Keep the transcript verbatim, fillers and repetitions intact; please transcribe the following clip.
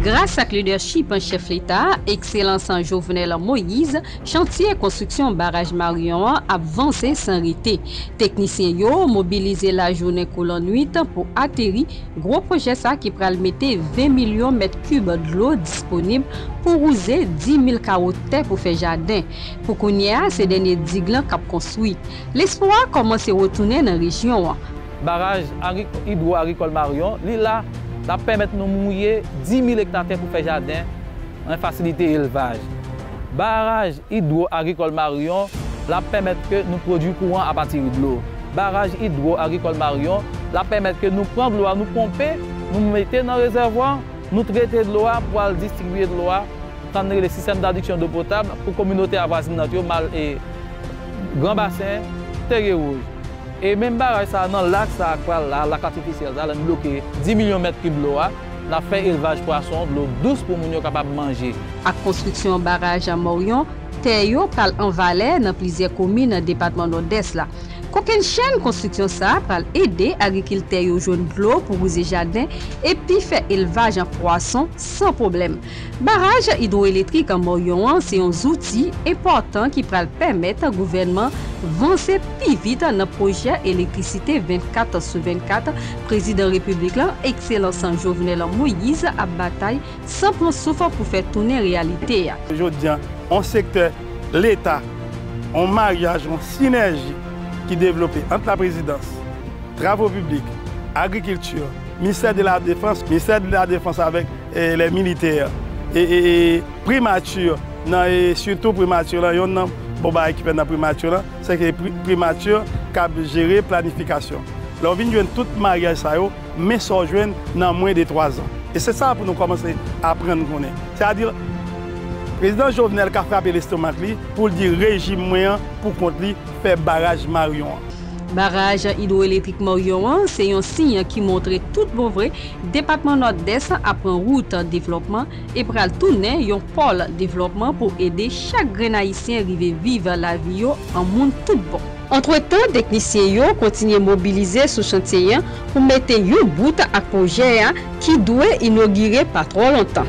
Gras ak lidèchip chèf Leta a, Ekselans Jovenel Moïse, chantye konstriksyon baraj Marion an ap vanse san rete. Teknisyen yo mobilize lajounen kou lannwit pou ateri gwo pwojè sa ki pral mete ven milyon mèt kib dlo disponib pou wouze dis mil kawo tè pou fè jaden. Pou kounye a, se dènye dig lan k ap konstwi. Lespwa kòmanse retounen nan rejyon an. Baraj agri- idwo agrikòl Marion, li la, l ap pèmèt nou mouye dis mil ekta tè pou fè jaden, yon fasilite elvaj. Baraj idwo agrikòl Marion, l ap pèmèt ke nou pwodui kouran apati dlo. Baraj idwo agrikòl Marion, l ap pèmèt ke nou pran dlo a, nou ponpe, nou mete nan rezèvwa, nou trete dlo a pou al distribye dlo a, sa n rele sistèm d'adduction d'eau potable, pou kominote avwazinant yo, Mal e Gran Basen, Terye Wouj. E menm baraj sa a, nan lak sa a k pral la, lak atifisyèl sa a, lè n bloke dis milyon mèt kib dlo a, n ap fè elvaj pwason, dlo dous pou moun yo kapab manje. Ak konstriksyon baraj Marion, tè yo pral an valè nan plizyè komin nan depatman Nòdès la. Kokennchenn konstriksyon sa a pral ede agrikiltè yo jwenn dlo pou wouze jaden epi fè elvaj pwason san pwoblèm. Baraj idwoelektrik Marion an se yon zouti enpòtan ki pral pèmèt gouvènman vanse pi vit nan pwojè elektrisite vennkat sou vennkat Prezidan Repiblik la, Ekselans Jovenel Moïse, ap batay san pran souf pou fè tounen reyalite a. Jodi a, yon sektè Leta, yon maryaj, yon sinèji ki devlope ant Laprezidans, Travo Piblik, Agrikilti, Ministè de la Defans, Ministè de la Defans avèk eh, lè militè, e, e, e primati nan, e sitou primati lan, yonn nan bon bagay ki fèt nan primati lan, se ke pri- primati k ap jere planifikasyon. Lè w vin jwenn tout maryaj sa yo, men sa w jwenn nan mwen de twazan. E se sa pou nou kòmanse aprann konnen. Sètadi, Prezidan Jovenel ka frape lestomak li pou l di rejim mwen an pou kont li fè baraj Marion an. Baraj idwoelektrik Marion an se yon siy ki montre tout bon vre depatman Nòdès ap pran wout devlòpman e pral tounen yon pòl devlòpman pou ede chak grenn Ayisyen rive viv lavi yo an moun tout bon. Antretan, teknisyen yo kontinye mobilize sou chantye an pou mete yon bout ak pwojè a ki dwe inogire pa twò lontan.